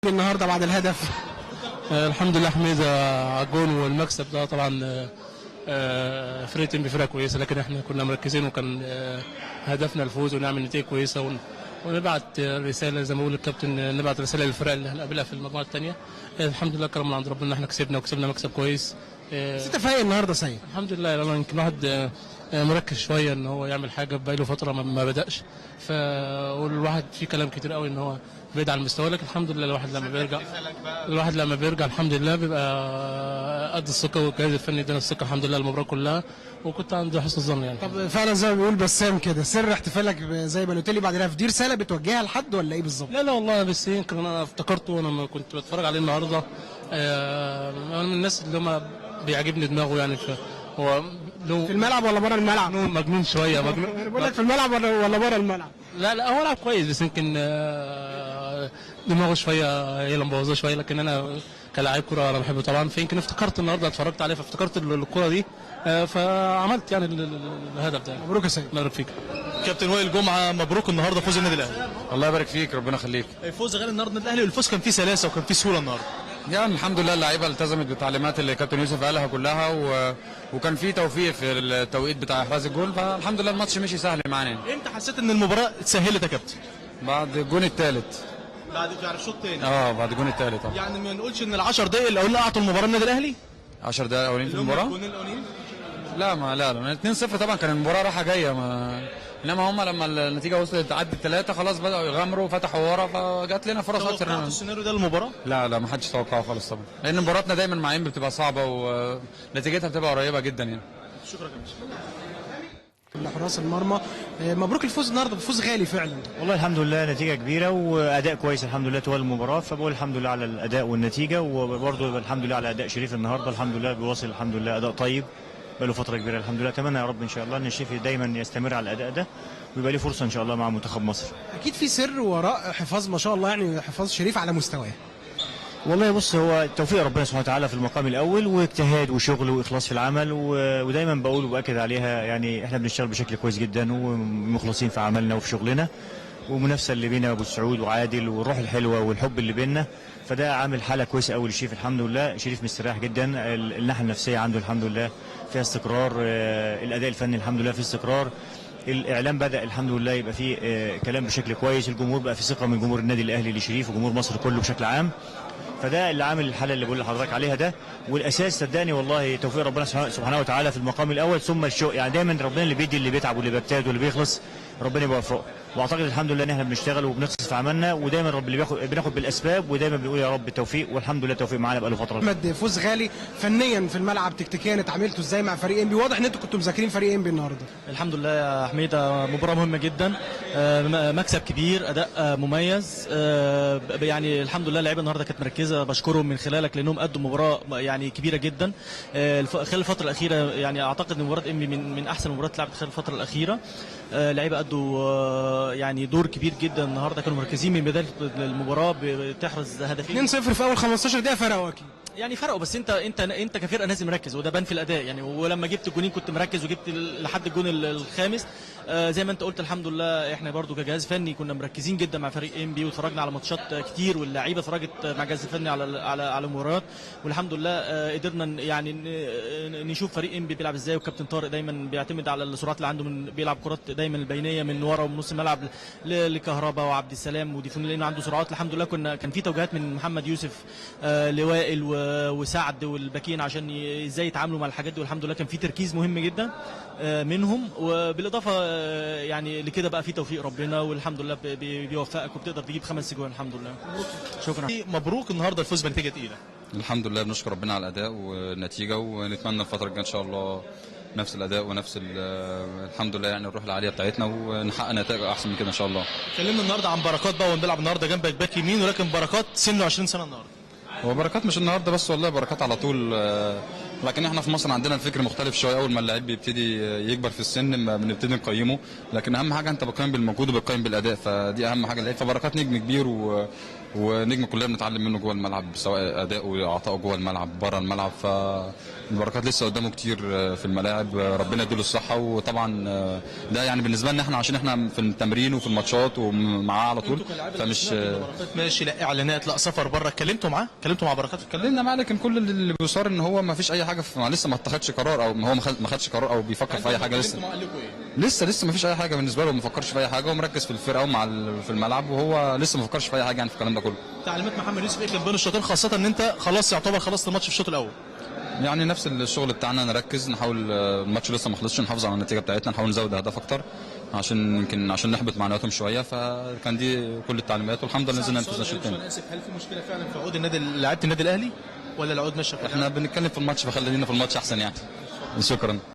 النهارده بعد الهدف؟ الحمد لله حميده على الجون والمكسب ده طبعا. فرقه انبي فرقه كويسه، لكن احنا كنا مركزين وكان هدفنا الفوز ونعمل نتيجة كويسة ونبعت رسالة زي ما بيقول الكابتن، نبعت رسالة للفرق اللي هنقابلها في المجموعة الثانية. الحمد لله كرم من عند ربنا احنا كسبنا وكسبنا مكسب كويس. بس انت فايق النهارده سيد؟ الحمد لله، يعني يمكن الواحد مركز شوية ان هو يعمل حاجة، بقاله فترة ما بداش، والواحد في كلام كتير قوي ان هو بعيد عن المستوى، لكن الحمد لله الواحد لما بيرجع الحمد لله بيبقى قد الثقة، والجهاز الفني ادانا الثقة الحمد لله المباراة كلها، وكنت عند حسن الظن يعني. طب فعلا زي ما بيقول بسام كده، سر احتفالك زي ما قلت لي بعد الهدف دي رسالة بتوجهها لحد ولا ايه بالظبط؟ لا لا والله، بس يمكن انا افتكرته وانا كنت بتفرج عليه النهارده. انا من الناس اللي هم بيعجبني دماغه يعني، هو في الملعب ولا بره الملعب؟ مجنون شوية، مجنون. انا بقول لك في الملعب ولا بره الملعب؟ لا لا هو لعب كويس، بس يمكن دماغه شوية هي اللي مبوظاه شوية، لكن انا كلاعب كره انا بحبه طبعا، فيمكن افتكرت النهارده اتفرجت عليه فافتكرت الكره دي، فعملت يعني الهدف ده. مبروك يا سيد. الله يبارك فيك. كابتن وائل جمعه، مبروك النهارده فوز النادي الاهلي. الله يبارك فيك، ربنا يخليك. فوز غالي النهارده النادي الاهلي، والفوز كان فيه سلاسة وكان فيه سهولة النهارده. يعني الحمد لله اللعيبة التزمت بالتعليمات اللي كابتن يوسف قالها كلها، وكان في توفيق في التوقيت بتاع احراز الجول، فالحمد لله الماتش مشي سهل معانا. امتى حسيت ان المباراة اتسهلت يا كابتن؟ بعد الجون الثالث. بعد الشوط الثاني. بعد الجون الثالث. يعني ما نقولش ان ال10 دقائق الاولين اعطوا المباراة النادي الاهلي؟ 10 دقائق الاولين في المباراة؟ الجون الاولين؟ لا ما لا 2-0 طبعا كان المباراة رايحة جاية، انما هم لما النتيجة وصلت عدت 3 خلاص بداوا يغامروا وفتحوا ورا، فجات لنا فرص اكتر. توقعت السيناريو ده للمباراة؟ لا لا ما حدش توقعه خالص طبعا، لان مباراتنا دايما مع انبي بتبقى صعبة ونتيجتها بتبقى قريبه جدا يعني. شكرا يا كابتن. لحراس المرمى، مبروك الفوز النهارده، فوز غالي فعلا. والله الحمد لله نتيجة كبيرة واداء كويس الحمد لله طوال المباراة، فبقول الحمد لله على الاداء والنتيجة، وبرده الحمد لله على اداء شريف النهارده، الحمد لله بيواصل الحمد لله اداء طيب بقاله فترة كبيرة الحمد لله. اتمنى يا رب ان شاء الله ان الشريف دايما يستمر على الاداء ده ويبقى له فرصة ان شاء الله مع منتخب مصر. اكيد في سر وراء حفاظ ما شاء الله، يعني حفاظ شريف على مستواه. والله بص، هو توفيق ربنا سبحانه وتعالى في المقام الاول، واجتهاد وشغل واخلاص في العمل، ودايما بقول وباكد عليها يعني احنا بنشتغل بشكل كويس جدا ومخلصين في عملنا وفي شغلنا، ومنافسه اللي بينا ابو سعود وعادل والروح الحلوة والحب اللي بينا، فده عامل حاله كويسة قوي لشريف الحمد لله. شريف مستريح جدا، الناحية النفسية عنده الحمد لله فيها استقرار، الاداء الفني الحمد لله فيه استقرار، الاعلام بدا الحمد لله يبقى فيه كلام بشكل كويس، الجمهور بقى فيه ثقة من جمهور النادي الاهلي لشريف وجمهور مصر كله بشكل عام، فده اللي عامل الحالة اللي بقول لحضرتك عليها ده. والاساس صدقني والله توفيق ربنا سبحانه وتعالى في المقام الاول، ثم الشوق، يعني دايما ربنا اللي بيدي اللي بيتعب واللي بيجتهد واللي بيخلص ربنا يوفقه، واعتقد الحمد لله ان احنا بنشتغل وبنخلص في عملنا، ودايما رب اللي بناخد بالاسباب، ودايما بنقول يا رب التوفيق، والحمد لله التوفيق معانا بقاله فترة. احمد، فوز غالي فنيا في الملعب، تكتيكيا اتعاملتوا ازاي مع فريق انبي؟ واضح ان انتوا كنتوا مذاكرين فريق انبي النهارده. الحمد لله يا حميده، مباراة مهمة جدا، مكسب كبير، اداء مميز، يعني الحمد لله اللعيبة النهارده كانت مركزه، بشكرهم من خلالك لانهم ادوا مباراة يعني كبيرة جدا خلال الفترة الاخيرة. يعني اعتقد ان مباراة انبي من احسن المباريات اللي اتلعبت خلال الفترة الاخيرة. اللعيبة ادوا يعني دور كبير جدا النهارده، كانوا مركزين من بداية المباراة، بتحرز هدفين 2-0 في اول 15 دقيقة فرقوا اكيد يعني فرقوا، بس انت انت انت كفرقه لازم مركز، وده بان في الاداء يعني. ولما جبت الجونين كنت مركز وجبت لحد الجون الخامس. زي ما انت قلت الحمد لله احنا برضو كجهاز فني كنا مركزين جدا مع فريق انبي، واتفرجنا على ماتشات كتير، واللعيبة اتفرجت مع الجهاز الفني على على على مباريات، والحمد لله قدرنا يعني نشوف فريق انبي بيلعب ازاي. والكابتن طارق دايما بيعتمد على السرعات اللي عنده، من بيلعب كرات دايما البينية من ورا ومن نص الملعب لكهربا وعبد السلام وديفون لانه عنده سرعات. الحمد لله كان في توجيهات من محمد يوسف لوائل وسعد والباكين عشان ازاي يتعاملوا مع الحاجات دي، والحمد لله كان في تركيز مهم جدا منهم. وبالاضافة يعني لكده بقى في توفيق ربنا، والحمد لله بيوفقك وبتقدر تجيب 5 اجوان الحمد لله. شكرا. مبروك النهارده الفوز بنتيجة تقيلة. الحمد لله، بنشكر ربنا على الاداء والنتيجة، ونتمنى الفترة الجاية ان شاء الله نفس الاداء ونفس الحمد لله يعني الروح العالية بتاعتنا، ونحقق نتائج احسن من كده ان شاء الله. اتكلمنا النهارده عن بركات بقى، ونلعب النهارده جنبك باك يمين، ولكن بركات سنة 20 سنة النهارده. هو بركات مش النهارده بس والله، بركات على طول، لكن احنا في مصر عندنا الفكر مختلف شوية. اول ما اللعيب بيبتدي يكبر في السن ما بنبتدي نقيمه، لكن اهم حاجة انت بتقيم بالمجهود وبتقيم بالاداء، فدي اهم حاجة اللعيب. فبركات نجم كبير ونجم كلنا بنتعلم منه جوه الملعب، سواء اداؤه وعطائه جوه الملعب بره الملعب. فالبركات لسه قدامه كتير في الملاعب، ربنا يديله الصحة. وطبعا ده يعني بالنسبة لنا احنا عشان احنا في التمرين وفي الماتشات ومعاه على طول، فمش ماشي لا اعلانات لا سفر بره. اتكلمتوا معاه؟ اتكلمتوا مع بركات؟ اتكلمنا معاه، لكن كل اللي بيصار ان هو ما فيش اي حاجة لسه ما اتخذش قرار، او هو ما خدش قرار او بيفكر في اي حاجة لسه. لسه ما فيش اي حاجة بالنسبة له، ما فكرش في اي حاجة، ومركز في الفرقة ومع في الملعب، وهو لسه ما فكرش في اي حاجة يعني في الكلام ده كله. تعليمات محمد يوسف ايه كان بين الشوطين، خاصة ان انت خلاص يعتبر خلصت الماتش في الشوط الاول؟ يعني نفس الشغل بتاعنا، نركز، نحاول الماتش لسه ما خلصش، نحافظ على النتيجة بتاعتنا، نحاول نزود اهداف اكتر عشان يمكن عشان نحبط معنوياتهم شوية. فكان دي كل التعليمات، والحمد لله نزلنا نفذنا الشوط الثاني. انا اسف، هل في مشكلة فعلا في عقود النادي لعيبة النادي الاهلي ولا العقود ماشية؟ احنا بنتكلم في الماتش، فخلينا في الماتش احسن يعني. شكرا.